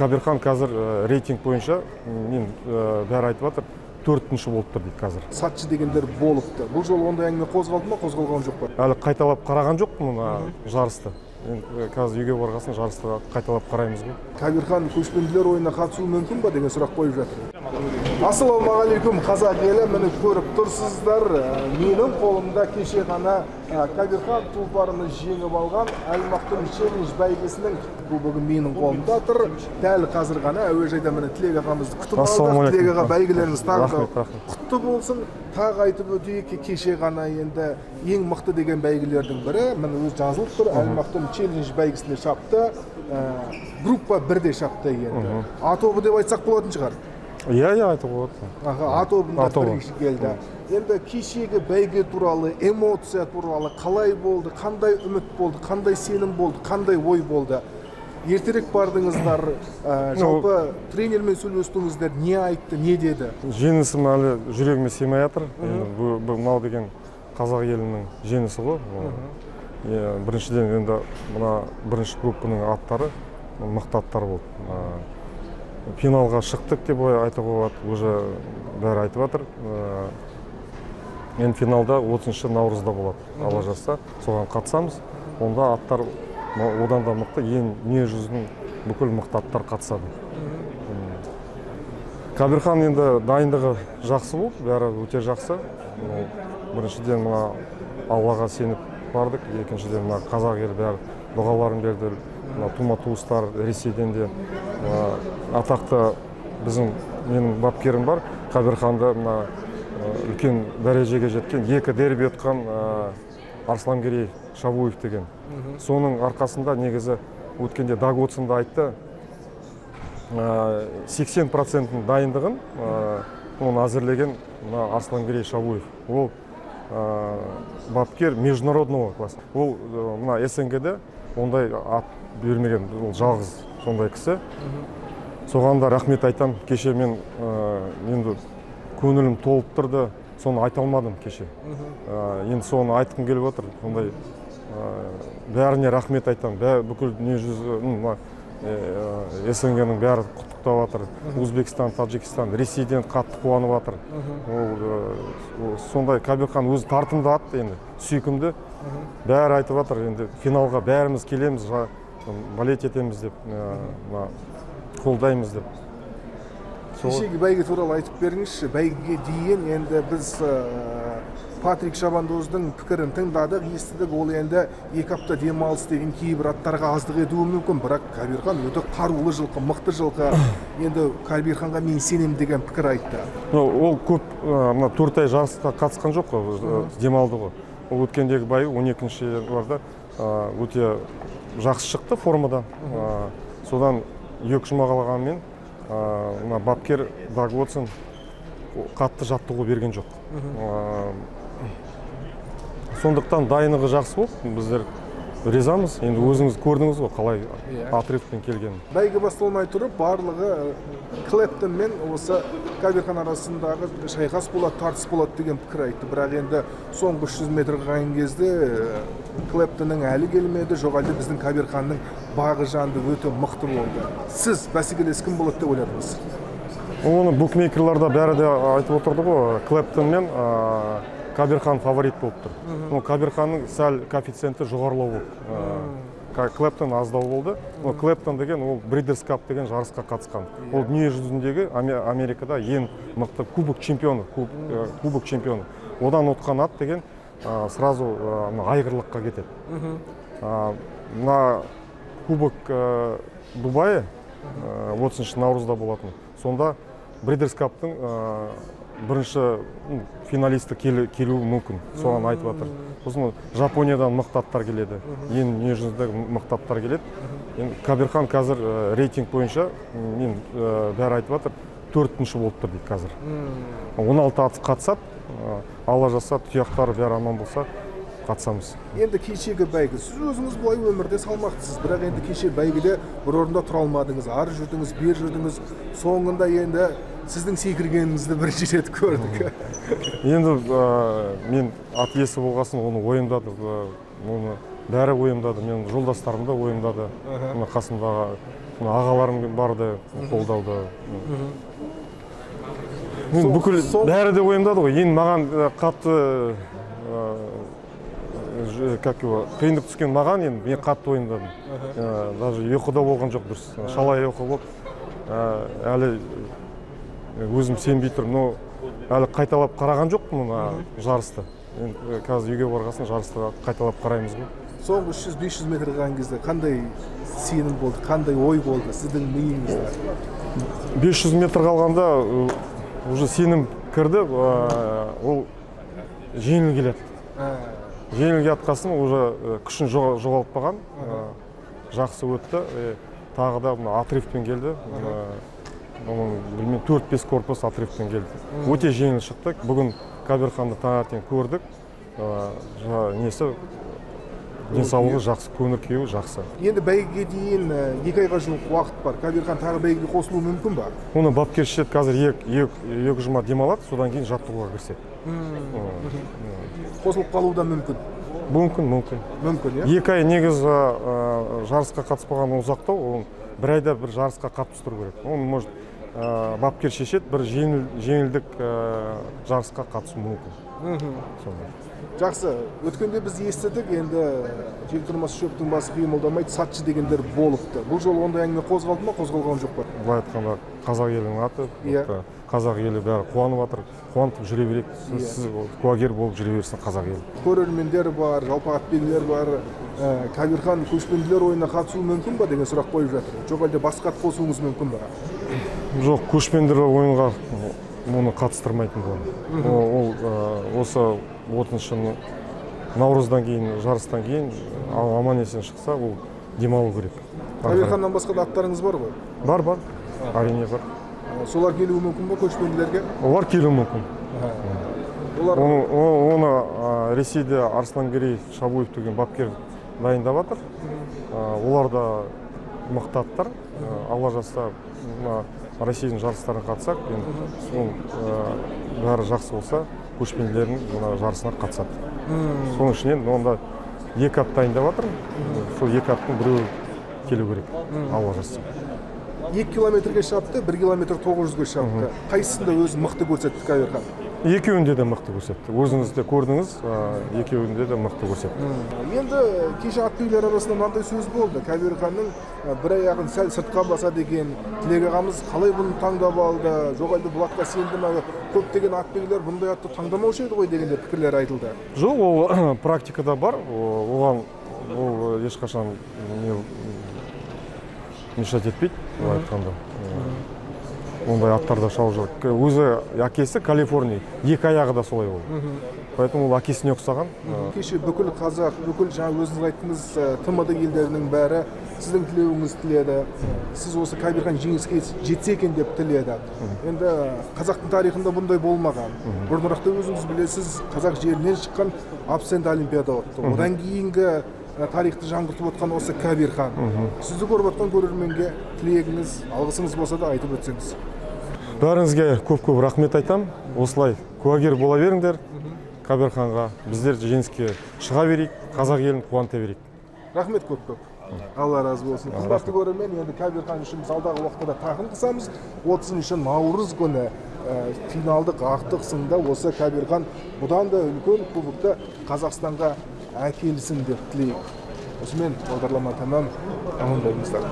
Кабирхан қазір рейтинг бойынша мен бәрі айтып жатыр, төртінші болып тұр дейді қазір. Сатшы дегендер болыпты. Бұл жолы ондай әңгіме қозғалды ма, қозғалған жоқ па? Әлі қайталап қараған жоқпын мына жарысты. Енді қазір үйге барған соң жарысты қайталап қараймыз ғой. Кабирхан көшпенділер ойынына қатысуы мүмкін ба деген сұрақ қойып жатыр. Ассалаумағалейкум, қазақ елі! Міне, көріп тұрсыздар, менің қолымда кеше ғана Кабирхан тұлпарын жеңіп алған Әл Мақтум Челлендж бәйгесінің кубогы менің қолымда тұр. Дәл қазір ғана әуежайда, міне, Тілек ағамызды күтіп алдық. Ассалаумағалейкум. Тілек аға, бәйгелеріңіз тағы да Рахмет, рахмет. құтты болсын. Тағы айтып өтейік, кеше ғана енді ең мықты деген бәйгелердің бірі, міне, өзі жазылып тұр, Әл Мақтум Челлендж бәйгесінде шапты. Группа 1-де шапты. Енді А тобы деп айтсақ болатын шығар. Иә, айтуға болады. Аха, А тобында А тобы. бірінші келді. Енді кешегі бәйге туралы, эмоция туралы, қалай болды, қандай үміт болды, қандай сенім болды, қандай ой болды? Ертерек бардыңыздар, жалпы тренермен сөйлестіңіздер, не айтты, не деді? Жеңісім әлі жүрегіме сыймай жатыр. Енді бұл мынау деген қазақ елінің жеңісі ғой. Иә, біріншіден, енді мына бірінші группаның аттары мықты аттар болды. Финалға шықтық деп айтуға болады, уже бәрі айтып жатыр. Енді финалда 30 наурызда болады, Алла жазса, соған қатысамыз. Онда аттар одан да мықты, ең дүние жүзінің бүкіл мықты аттар қатысады. Кабирхан енді дайындығы жақсы болды, бәрі өте жақсы. Ну, біріншіден, мына Аллаға сеніп бардық, екіншіден, мына қазақ елі бәрі дұғаларын берді, мына тума туыстар Ресейден де, мына атақты біздің, менің бапкерім бар, Кабирханды мына үлкен дәрежеге жеткен, екі дерби ұтқан Арслангерей Шавуев деген. Соның арқасында негізі өткенде Даг Уотсон да айтты, 80 процентін дайындығын оны әзірлеген мына Арслангерей Шавуев. Ол бапкер международного класса. Ол мына СНГ-де ондай ат бермеген, ол жалғыз сондай кісі. Соған да рахмет айтам. Кеше мен енді көңілім толып тұрды, соны айта алмадым кеше. Енді соны айтқым келіп отыр. Сондай бәріне рахмет айтамын. Бүкіл дүниежүзі, мына СНГ-ның бәрі құттықтап жатыр. Өзбекстан, Тәжікстан, Ресейден қатты қуанып жатыр. Ол сондай Кабирхан өзі тартымды ат енді, сүйкімді. Бәрі айтып жатыр, енді финалға бәріміз келеміз, болеть етеміз деп, мына қолдаймыз деп. Кешегі бәйге туралы айтып беріңізші. Бәйгеге дейін енді біз Патрик Шабандоздың пікірін тыңдадық, естідік. Ол енді 2 апта демалыс деген кейбір аттарға аздық етуі мүмкін, бірақ Кабирхан өте қарулы жылқы, мықты жылқы, енді Кабирханға мен сенемін деген пікір айтты. Ну, ол көп мына 4 ай жарысқа қатысқан жоқ қой, демалды ғой. Ол өткендегі байы 12 январьда өте жақсы шықты формадан. Содан 2 жұма қалғанымен мына бапкер Даг Уотсон қатты жаттығу берген жоқ. Сондықтан дайындығы жақсы болды, біздер ризамыз. Енді өзіңіз көрдіңіз ғой қалай отрывпен келгенін. Бәйге басталмай тұрып барлығы Клэптон мен осы Кабирхан арасындағы шайқас болады, тартыс болады деген пікір айтты. Бірақ енді соңғы 300 метр қалған кезде Клэптонның әлі келмеді, жоқ әлде біздің Кабирханның бағы жанды, өте мықты болды? Сіз бәсекелес кім болады деп ойладыңыз? Оны букмекерлар да, бәрі де айтып отырды ғой, Клэптон мен Кабирхан фаворит болып тұр. Но Кабирханның сәл коэффициенті жоғарылау болды. Клэптон аздау болды. Но Клэптон деген ол Бридерс Кап деген жарысқа қатысқан. Ол дүние жүзіндегі Америкада ең мықты кубок чемпионы, кубок чемпионы. Одан ұтқан ат деген сразу мына айғырлыққа кетеді. Мына кубок Дубае 30 наурызда болатын. Сонда Бридерс Каптың бірінші, ну, финалисті келуі мүмкін. Соған айтып жатыр. Сосын Жапониядан мықты аттар келеді. Ең дүние жүзіндегі мықты аттар келеді. Енді Кабирхан қазір рейтинг бойынша мен бәрі айтып жатыр, төртінші болып тұр дейді қазір. 16 ат қатысады. Алла жазса, тұяқтары бәрі аман болса, қатысамыз. Енді кешегі бәйгі, сіз өзіңіз былай өмірде салмақтысыз, бірақ енді кеше бәйгеде бір орында тұра алмадыңыз, ары жүрдіңіз, бері жүрдіңіз. Соңында енді сіздің секіргеніңізді бірінші рет көрдік. Енді мен ат иесі болғасын, оны уайымдады, оны бәрі уайымдады, менің жолдастарым да уайымдады, мына қасымдағы Мына ағаларым барды қолдауда. Мен бүкіл бәрі де уайымдады ғой. Енді маған қатты как его, қиындық түскен маған, енді мен қатты уайымдадым. Даже ұйқыда болған жоқ дұрыс. Шала ұйқы болып, әлі өзім сенбей тұрмын. Но әлі қайталап қараған жоқпын мына жарысты. Енді қазір үйге барған соң жарысты қайталап қараймыз ғой. Соңғы 300-500 метр қалған кезде қандай сенім болды, қандай ой болды сіздің миыңызда? 500 метр қалғанда уже сенім кірді, ол жеңіл келеді. Жеңіл келатқасын уже күшін жоғалтпаған, жақсы өтті. Тағы да мына отрывпен келді. Оның, білмеймін, 4-5 корпус отрывпен келді, өте жеңіл шықты. Бүгін Кабирханды таңертең көрдік. Несі, денсаулығы жақсы, көңіл күйі жақсы. Енді бәйгеге дейін 2 айға жуық уақыт бар. Кабирхан тағы бәйгеге қосылуы мүмкін ба? Оны бапкер шешеді. Қазір 2 жұма демалады, содан кейін жаттығуға кіріседі. Қосылып қалуы да мүмкін? Мүмкін, мүмкін. Мүмкін, иә. 2 ай негізі жарысқа қатыспаған ұзақтау. Ол бір айда бір жарысқа қатысып тұру керек. Оны, может, бапкер шешеді, бір жеңілдік жарысқа қатысу мүмкін сондай. Жақсы. Өткенде біз естідік енді, жел тұрмаса шөптің басы қимылдамайды, сатшы дегендер болыпты. Бұл жолы ондай әңгіме қозғалды ма, қозғалған жоқ па? Былай айтқанда, қазақ елінің аты. Қазақ елі бәрі қуанып жатыр, қуантып жүре берейік. Сіз куәгер болып жүре берсін қазақ елі. Көрермендер бар, жалпы атбегілер бар. Кабирхан көшпенділер ойынына қатысуы мүмкін ба деген сұрақ қойып жатыр. Жоқ әлде басқа ат қосуыңыз мүмкін ба? Жоқ, көшпенділер ойынға оны қатыстырмайтын боламын. Ол осы 30 наурыздан кейін, жарыстан кейін аман есен шықса, ол демалу керек. Кабирханнан басқа да аттарыңыз бар ғой? Бар, бар, әрине, бар. Солар келуі мүмкін ба көшпенділерге? Олар келуі мүмкін. Олар Оны Ресейде Арслангерей Шабуев деген бапкер дайындап жатыр. Олар да мықты аттар. Алла жазса, мына Россияның жарыстарына қатысақ енді, сол бәрі жақсы болса, көшпенділердің мына жарысына қатысады. Соның ішінен онда екі ат дайындап жатырмын, сол екі аттың біреуі келу керек, Алла жазса. 2 километрге шапты, 1 километр 900-ге шапты. Қайсысында өзін мықты көрсетті Кабирхан? Екеуінде де мықты көрсетті. Өзіңіз де көрдіңіз, екеуінде де мықты көрсетті. Енді кеше атбегілер арасында мынандай сөз болды: Кабирханның бір аяғын сәл сыртқа басады екен. Тілек ағамыз қалай бұны таңдап алды, жоқ әлде бұл атқа сенді ме? Көптеген атбегілер бұндай атты таңдамаушы еді ғой деген де пікірлер айтылды. Жоқ, ол практикада бар. Оған ол ешқашан не мешать етпейді. Былай айтқанда, ондай аттарда шауып жүр. Өзі әкесі Калифорния, екі аяғы да солай ол, поэтому ол әкесіне ұқсаған. Кеше бүкіл қазақ, бүкіл, жаңа өзіңіз айттыңыз, ТМД елдерінің бәрі сіздің тілеуіңізді тіледі, сіз осы Кабирхан жеңіске жетсе екен деп тіледі. Енді қазақтың тарихында бұндай болмаған. Бұрынырақта, өзіңіз білесіз, қазақ жерінен шыққан Абсент олимпиада өтті. Одан кейінгі тарихты жаңғыртып отқан осы Кабирхан. Сізді көріп отқан көрерменге тілегіңіз, алғысыңыз болса да айтып өтсеңіз. Бәріңізге көп көп рахмет айтамын. Осылай куәгер бола беріңдер Кабирханға. Біздер жеңіске шыға берейік, қазақ елін қуанта берейік. Рахмет көп көп, Алла разы болсын. Қымбатты көрермен, енді Кабирхан үшін біз алдағы уақытта да тағын қысамыз. 30 наурыз күні финалдық ақтық сында осы Кабирхан бұдан да үлкен кубокты Қазақстанға әкелсін деп тілейік. Осымен бағдарлама тәмам. Аман болыңыздар.